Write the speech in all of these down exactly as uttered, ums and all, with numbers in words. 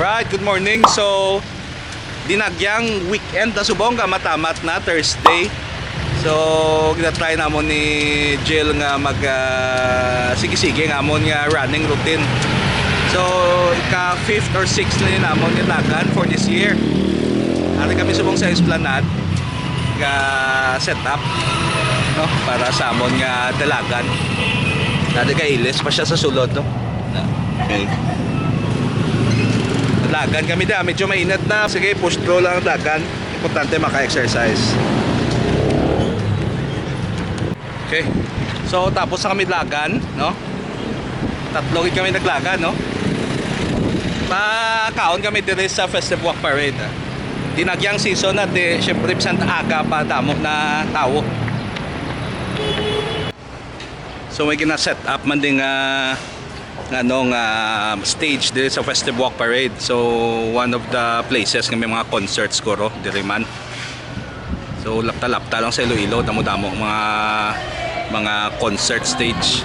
Right, good morning. So, dinagyang weekend na subong, kamatamat na Thursday. So, gina-try namon ni Jill nga mag, ah, sige-sige nga amon nga running routine. So, ika fifth or sixth na ni namon nga dagan for this year. Ari kami subong sa Esplanade nga setup, no, para sa amon nga dalagan. Dati kay ilis pa siya sa sulod, no? Na. Okay. Dalagan kami da, medyo mainit na. Sige, push through lang ang dagan. Importante maka-exercise. Okay. So, tapos na kami dalagan, no? Tatlo gid kami naglagan, no? Pakaon kami diri sa Festive Walk Parade, ah. Dinagyang season na, di, syempre, bisan aga pa, damo na tawo. So, may gina-set up man din nga, nga, ano, nga stage diri sa Festive Walk Parade. So, one of the places nga may mga concerts, siguro, diri man. So, lapta-lapta lang sa Iloilo, damo-damo mga, mga concert stage.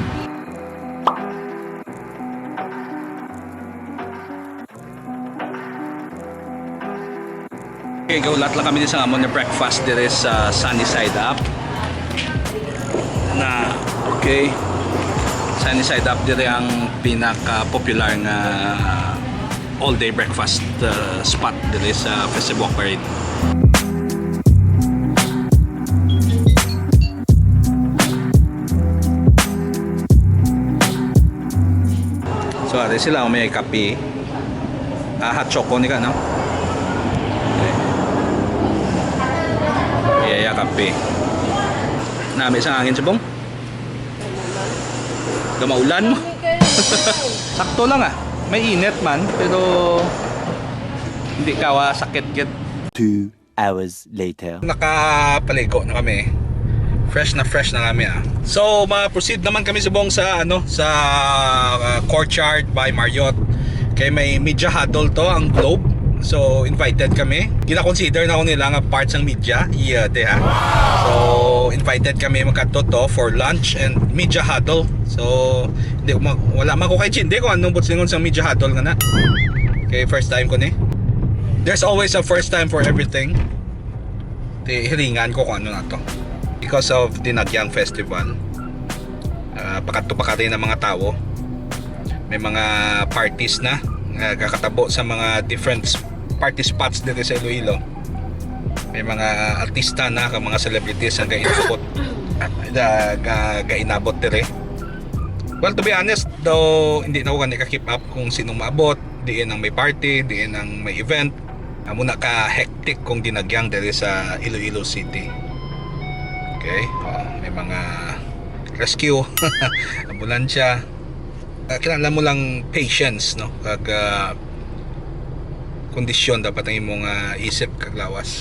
Okay, gahulat lang kami sa amon nga breakfast diri sa Sunny Side Up. Na, okay. Sunny Side Up diri ang pinaka-popular nga all-day breakfast, uh, spot diri sa Festive Walk Parade. So, ari sila, may kape. Ah, hot choco ni ka, no? Okay. Iya, iya, kape. Nami sa hangin, subong? Gamaulan mo. Sakto lang, ah. May init man, pero hindi ka wa sakit gid. Two hours later. Nakapaligo na kami. Fresh na fresh na kami, ah. So, ma-proceed naman kami subong sa, ano, sa, ah, Courtyard by Marriott. Kay may media huddle to, ang Globe. So, invited kami. Gina-consider na ako nila nga part sang media. Iya, te, ha? So, invited kami magkadto to for lunch and media huddle. So, di, ma-, wala man ko kaintindi kung anong buot silingon sang media huddle nga na. Okay, first time ko ni. There's always a first time for everything. Ti, hiringan ko kung ano na to. Because of Dinagyang Festival, ah, pakadto pa kadto ang mga tawo. May mga parties na nga gakatabo sa mga different s-, party spots diri sa Iloilo. May mga artista na, kag mga celebrities ang gainabot, ga-, ga-, gainabot diri. Well, to be honest, though, hindi na ako gani ka-keep up kung sinong maabot, diin ang may party, diin ang may event. Amo na ka-hectic kung Dinagyang diri sa Iloilo City. Okay? Oh, may mga rescue, ambulansya. Ah, kinahanglan mo lang patience, no? Kag, ah, kondisyon dapat ang imong, ah, isip kag lawas.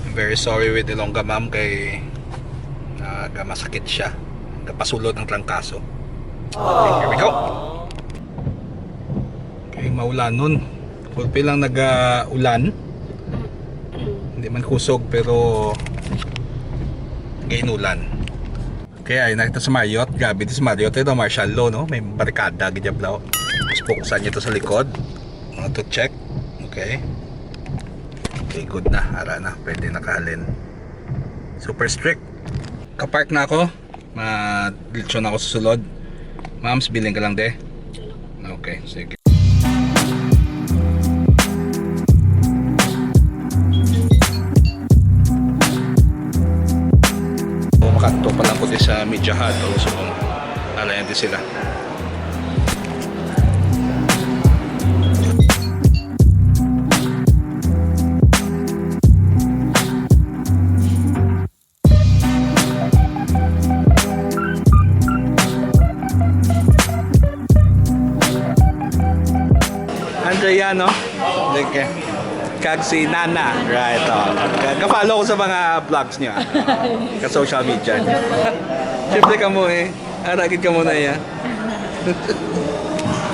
I'm very sorry with Ilongga, ma'am, kay, ah, ga-, masakit siya. Gapasulod ang trangkaso. Okay, here we go. Okay, maulanon. Gulpi lang nag-ulan. Hindi man kusog, pero gainulan. Okay, ay nakita sa Marriott. Grabe, sa Marriott ito, martial law, no? May barikada, gidya, bro. Tapos buksan niya to sa likod. Mga to check. Okay. Okay, good na. Ara na. Pwede nakahalin. Super strict. Kapark na ako. Ma-, diretso na ako sa sulod. Ma'ams, bilin ka lang, de. Okay, sige. O, makadto pa lang ko di sa media huddle, so, ala, yan di sila. Andrea, no? Like, eh, kag si Nana. Right, oh. Ka-, ka-follow ko sa mga vlogs niya. Ka social media niya. Siyempre kamo eh. Ara gid kamo na iya.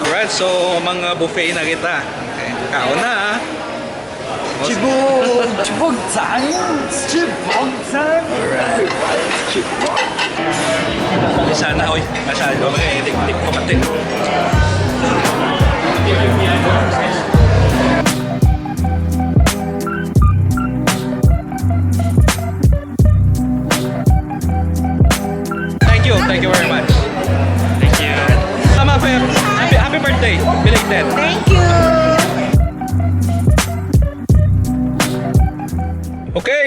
Right, so mga buffet na kita. Okay. Kaon na, ah. Chibog! Chibog time! Chibog time! Alright. Chibog! Sana, oy. Masyado. Okay, tik-tik ko pati.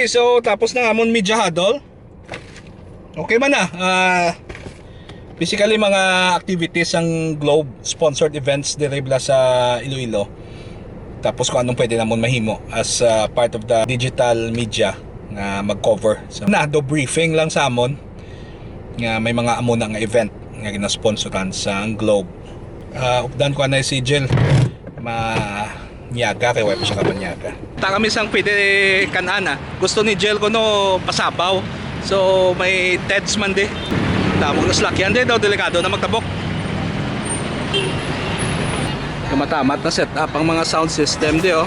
So, tapos na amon media huddle. Okay man na. Ah, basically, mga activities sang Globe, sponsored events diri bala sa Iloilo. Tapos kung anong pwede namon mahimo as, ah, part of the digital media nga mag-cover. So, na, do briefing lang sa amon nga may mga amo na nga event nga ginasponsoran sa Globe. Ah, updan ko anay si Jel. Ma-, nyaga kay wala pa siya kapanyaga. Ta kami sang pwede kan-ana. Gusto ni Jel kuno pasabaw. So, may Teds man di. Damo na salakyan di daw, delikado na magtabok. Kamatamat na set up ang mga sound system di, oh.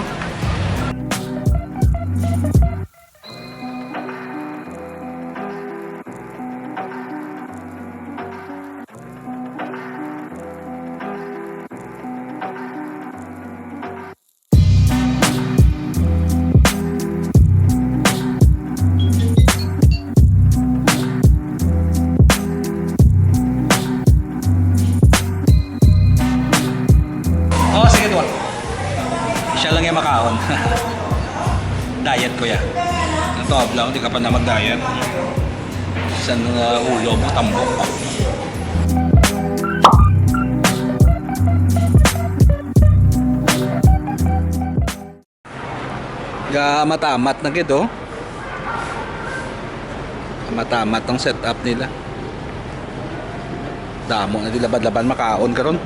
Oh, sige, tuwa. Siya lang yung makaon. Diet ko yan. Ito, ablaw, di ka pa na mag-diet. San, uh, ulo mo, tambok. Ga matamat na gid, oh. Matamat ang setup nila. Damo na di labad-laban makaon karon.